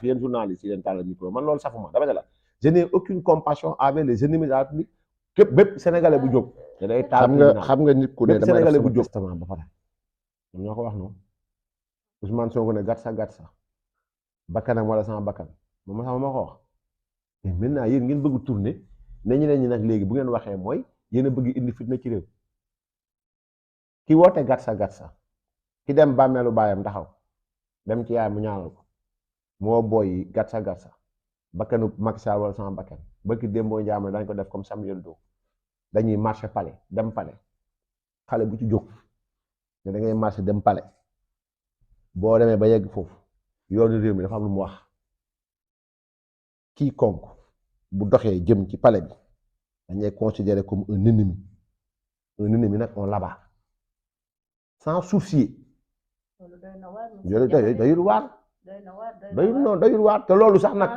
yéen journalistes yi leen tàllal micro man loolu safuma dama ne la je n'ai aucune compassion avec les ennemis de la République képp bépp sénégalais bu jóg te day taal xam nga nit ku ne bépp sénégalais bu jóg testament ba pare ñoom ñoo ko wax noonu Ousmane Sonko ne gàtt sa bakkanam wala sama bakkan moom sama moo ko wax mais maintenant yéen ngeen bëgg tourner ne ñeneen ñi nag léegi bu ngeen waxee mooy yéen a bëgg indi fitna ci réew ki woote gàtt sa ki dem bàmmeelu baayam taxaw dem ci yaay mu ñaanal ko moo booy gàtt sa bakkanu Macky Sall wala sama bakkan bëkki démboo njaam dañ ko def comme Samuel Doe dañuy marché palais dem palais xale bu ci jóg ne da ngay marché dem palais boo demee ba yegg foofu yoonu réew mi dafa am lu mu wax quiconque bu doxee jëm ci palais bi dañuy considéré comme un ennemi nag on l'abat sans soucier dayul waar te loolu sax nag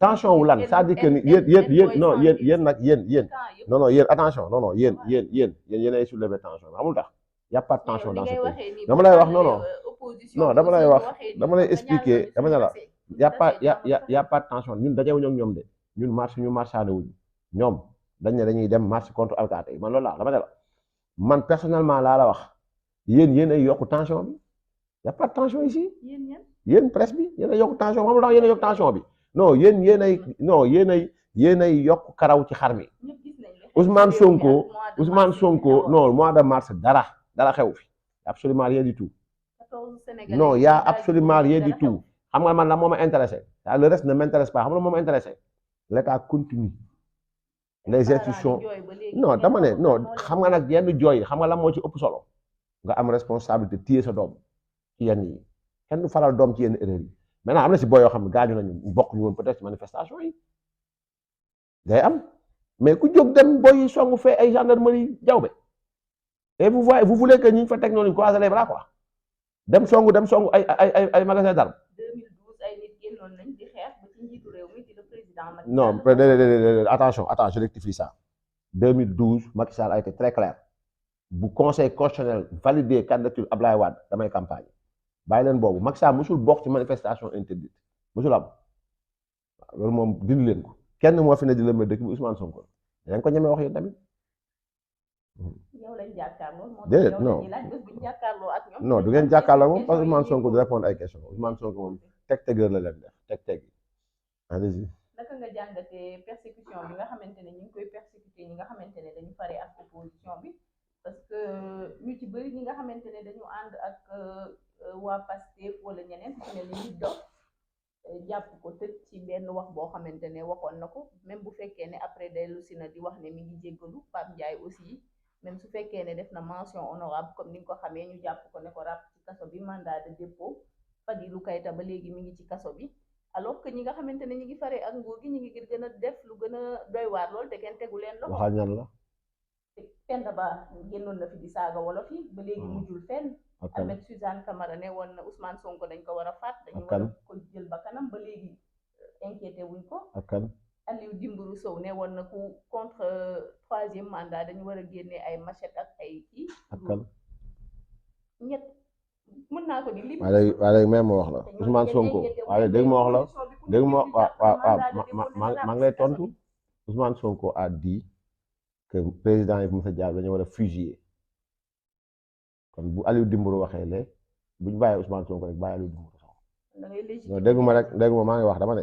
tension wu lan c'est-à-dire que ni yéen nag yéen attention non yéen ay soulever tension amul tax y a pas de tension dans ce pays dama lay wax non dama lay expliquer dama ne la y a pas de tension ñun dajewuñu ak ñoom de ñun ñu marchaane wuñu ñoom dañ ne dañuy dem marche contre alkaati yi man loolu dama ne la man personnellement laa la wax yéen ay yokku tension bi y a pas de tension ici yéen presse bi yéen ay yokku tension xam nga yéen ay yokku tension bi non yéen ay yokk karaw ci xar mi Ousmane Sonko non mois de mars dara xew fi absolument rien du tout non y a absolument rien du tout xam nga man la moo ma intéressé le reste ne m'intéresse pas xam nga moo ma intéressé l'état continue les institutions non dama ne non xam nga nag yenn jooy xam nga la moo ci ëpp solo nga am responsabilité téye sa doom ci yenn yi kenn du faral doom ci yenn erreur yi maintenant am na si booy yoo xam ne gaañu nañu bokk ñu woon peut-être ci manifestation yi day am mais ku jóg dem booy songu fee ay gendarmerie jawbe et vous voulez que ñi fa teg noonu croiser les bras quoi dem songu ay magasin d'armes. 2012 ay nit génnoon nañ di xeex ba ci njiitu réew mi di le président Macky Sall. non attention je rectifie ça 2012 Macky Sall a été très clair bu conseil constitutionnel validé candidature Ablaye Wade damay campagne bàyyi leen boobu Macky Sall musul bokk ci manifestation interdite musul am loolu moom dindi leen ko kenn moo fi ne di lëmbee dëkk bi Ousmane Sonko dañ ko ñemee wax yéen tamit. yow lañ jàkkaarloo. déedéet non du ngeen jàkkaarloo moom parce que Ousmane Sonko du répondre ay questions Ousmane Sonko moom teg-tegeur la leen def teg allez-y. naka nga jàngatee persécution bi nga xamante ne ñu ngi koy persécuter ñi nga xamante ne dañu pare ak opposition bi parce que ñu ci bëri ñi nga xamante ne dañu ànd ak waa Pastef wala ñeneen su ne ni dox jàpp ko tëj ci benn wax boo xamante ne waxoon na ko même bu fekkee ne après dellu si na di wax ne mi ngi jéggalu Pape Ndiaye aussi même su fekkee ne def na mention honorable comme ni nga ko xamee ñu jàpp ko ne ko ràpp ci kaso bi mandat de dépôt Fadilou Keita ba léegi mi ngi ci kaso bi alors que ñi nga xamante ne ñi ngi faree ak nguur gi ñi ngi gën a def lu gën a doy waar lool te kenn tegu leen loxo. waxal ñan la. Penda Ba génnoon na fi di saaga wolof yi ba léegi mujjul fenn. Ahmed Suzanne Camara ne woon na Ousmane Sonko dañ ko war a faat. dañu war a ko jël ba kanam ba léegi inquiété wuñ ko. Aliou Dembourou Sow ne woon na ku contre troisième mandat dañu war a génnee ay machette ak ay kii. ñett mën naa ko di lim. waaye léegi même ma wax la Ousmane Sonko waaye dégg ma wax la dégg ma maa ngi lay tontu Ousmane Sonko a dit que président yi bu sa jaar dañu war a fusiller kon bu Aliou Dembourou waxee le bu ñu bàyyee Ousmane Sonko rek bàyyi Aliou Dembourou Sow. non dégg ma rek dégg ma maa ngi wax dama ne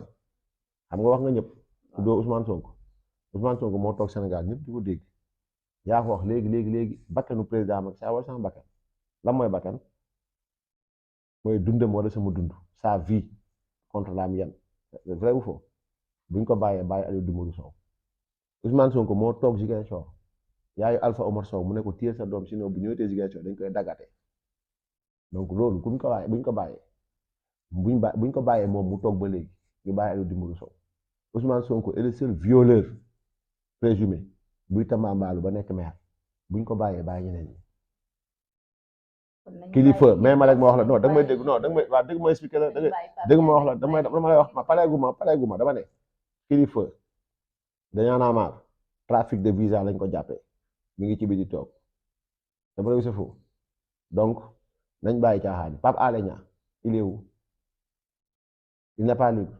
xam nga wax nga ñëpp doo Ousmane Sonko moo toog Sénégal ñëpp di ko dégg yaa ko wax léegi bakkanu président Macky Sall wala sama bakkan lan mooy bakkan mooy dundam wala sama dund sa vie contre la mienne vrai ou faux buñ ko bàyyi Aliou Dembourou Sow Ousmane Sonko moo toog Ziguinchor yaayu Alpha Omar Sow mu ne ko téye sa doom sinon bu ñëwee Ziguinchor dañ koy daggate donc loolu buñ ko bàyyee moom mu toog ba léegi ñu bàyyi Aliou Dembourou Sow Ousmane Sonko est le seul violeur présumé buy tambaambaalu ba nekk maire buñ ko bàyyi ñeneen ñi. kilifa mais ma rek ma wax la non da nga may dégg non da nga may waaw dégg ma expliqué la dégg ma wax la dama lay wax ma pareeguma dama ne kilifa dañoo naa maar trafic de visa lañ ko jàppee mi ngi ci biir di toog dama lay foofu donc nañ bàyyi caaxaan Pape Alé Niang il est où il n'est pas libre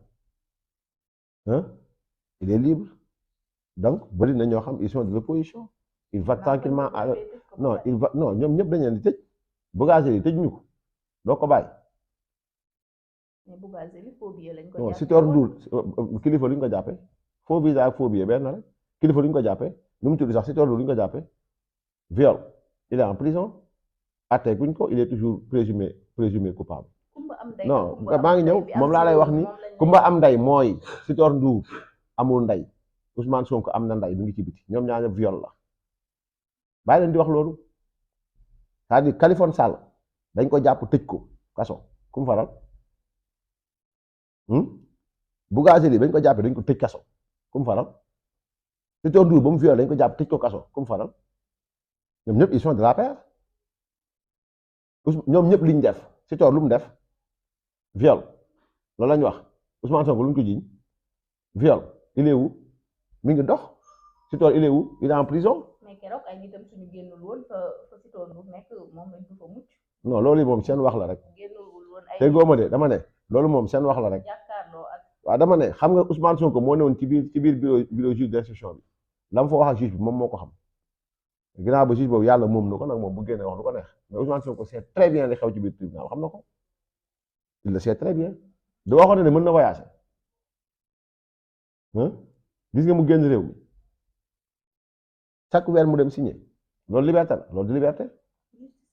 hein il est libre donc bëri na ñoo xam ils sont de l'opposition il va tranquillement à non il va non ñoom ñëpp dañ leen di tëj Bougazelli tëj ñu ko doo ko bàyyi. mais Bougazelli faux billet lañ ko non jàppee Sitor Ndour kilifa lu ñu ko jàppee faux visa ak faux billet benn rek kilifa lu ñu ko jàppee nu mu tudd sax Sitor Ndour lu ñu ko jàppee viol il est en prison atte guñ ko il est toujours présumé coupable. non maa ngi ñëw moom laa lay wax ni kumba am ndey mooy Sitor Ndour amul ndey Ousmane Sonko am na ndey mi ngi ci biti ñoom ñaar ñëpp viol la bàyyi leen di wax loolu c'est-à-dire Khaliphone Sall dañ ko jàpp tëj ko kaso ku mu faral Bougazelli bañ ko jàppee dañ ko tëj kaso ku mu faral Sitor Ndour ba mu viol dañ ko jàpp tëj ko kaso ku mu faral ñoom ñëpp ils sont de l'APR ñoom ñëpp liñ def Sitor lu mu def viol loolu la ñu wax Ousmane Sonko lu ñu ko jiiñ viol il est où mi ngi dox Sitor il est où il est en prison. mais keroog ay nitam suñu génnul woon fa Sitor Ndour nekk moom lañ du fa mucc. non loolu moom seen wax la rek. génnul woon ay te góoma de dama ne loolu moom seen wax la rek. jàkkaarloo ak. waaw dama ne xam nga Ousmane Sonko moo newoon ci biir bureau juge d'instruction bi la mu fa wax ak juge bi moom moo ko xam ginnaaw ba juge boobu yàlla moom na ko nag moom bu génnee wax lu ko neex mais Ousmane Sonko sait très bien li xew ci biir tribunal xam na ko il le sait très bien du waxoon ne mën na voyager gis nga mu génn réew mi chaque weer mu dem signer loolu liberté la loolu du liberté.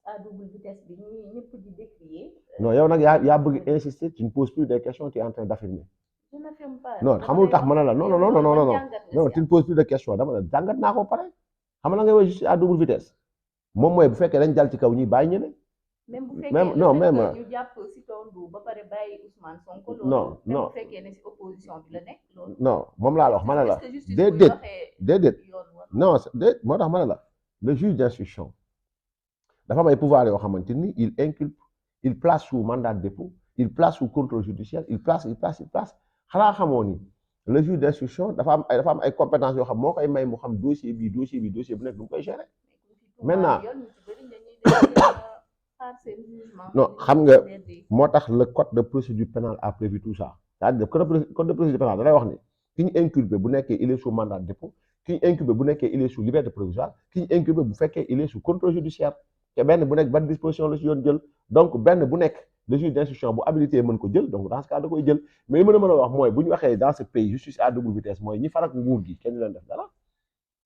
à double vitesse bi ñëpp di décrier. non yow nag yaa bëgg insister tu ne poses plus des questions tu es en train d'affirmer. je n'affirme pas. non xamul tax ma ne la non tu ne poses plus de questions dama ne jàngat naa ko pare xam nga ngay wax justice à double vitesse moom mooy bu fekkee dañ jàll ci kaw ñi bàyyi ñeneen. même bu fekkee non même ñu jàpp Sitor Ndour ba pare bàyyi Ousmane Sonko. non bu fekkee ne si opposition bi la nekk loolu. non moom laa la wax ma ne la déedéet non moo tax ma ne la le juge d'instruction dafa am ay pouvoir yoo xamante ni il inculpe il place sous mandat de dépôt il place sous contrôle judiciaire il place xanaa xamoo ni le juge d'instruction dafa am ay compétences yoo xam moo koy may mu xam dossier bu nekk du mu koy gérer maintenant non xam nga moo tax le code de procédure pénale a prévu tout ça c'est-à-dire code de procédure pénale da lay wax ni ki ñu inculpé bu nekkee il est sous mandat de dépôt ki ñu inculpé bu nekkee il est sous liberté provisoire ki ñu inculpé bu fekkee il est sous contrôle judiciaire te benn bu nekk ban disposition la si yoon jël donc benn bu nekk le juge d'instruction bu habilité mën ko jël donc dans ce cas da koy jël mais li mën a wax mooy bu ñu waxee dans ce pays justice à double vitesse mooy ñi farak nguur gi kenn leen def dara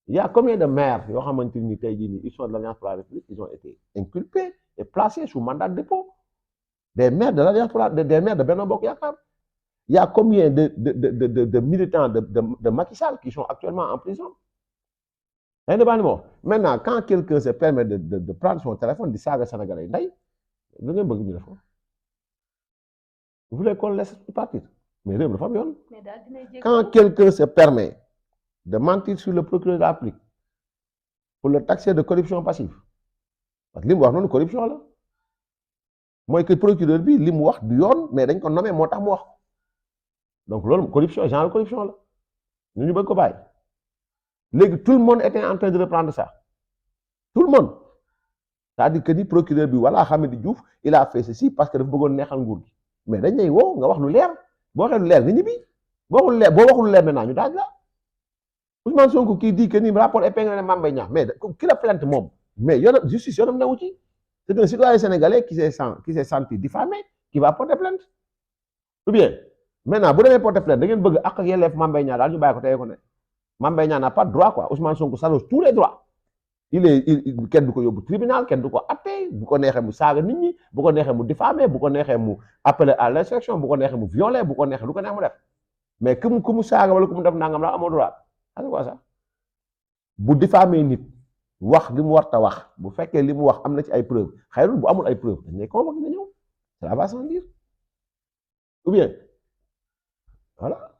il y a combien de maires yoo xamante ni tey jii nii ils sont de l'Alliance pour la République ils ont été inculpés et placés sous mandat de dépôt des maires de l'Alliance pour des maires de Benno Bokk Yaakaar il y a combien de militants de Macky Sall qui sont actuellement en prison. Maintenant quand quelqu'un se permet de prendre son téléphone di saaga Sénégalais nday lu ngeen bëgg ñu def ko vous voulez qu'on laisse partir mais réew mi dafa am yoon quand quelqu'un se permet de mentir sur le procureur de la République pour le taxer de corruption passive parce que li mu wax noonu corruption la mooy que procureur bi li mu wax du yoon mais dañ ko nommé moo tax mu wax donc loolu corruption genre corruption la ñu bëgg ko bàyyi léegi tout le monde était en train de reprendre ça tout le monde c'est-à-dire que ni procureur bi wala Hamidou Diouf il a fait ceci parce que dafa bëggoon neexal nguur gi mais dañ lay woo nga wax lu leer boo waxee lu leer nga ñibbi boo waxul lu leer maintenant ñu daaj la Ousmane Sonko qui dit que ni rapport épinglé Mame Mbaye Niang mais ki la plainte moom mais yoonam justice yoonam newu ci c'est un citoyen sénégalais qui s'est senti diffamé qui va porter plainte ou bien maintenant bu demee porter plainte da ngeen bëgg ak yelleef Mame Mbaye Niang daal ñu bàyyi ko tey ko ne Mame Mbaye Niang n'a pas de droit quoi Ousmane Sonko s'arroge tous les droits il kenn du ko yóbbu tribunal kenn du ko atte bu ko neexee mu saaga nit ñi bu ko neexee mu diffamer bu ko neexee mu appeler à l'insurrection bu ko neexee mu violer bu ko neexee lu ko neex mu def mais ku mu saaga wala ku mu def nangam la amoo droit c'est quoi ça bu diffamer nit wax li mu war ta wax bu fekkee li mu wax am na ci ay preuves xayrul bu amul ay preuves dañ lay convoquer nga ñëw ça va sans dire ou bien voilà.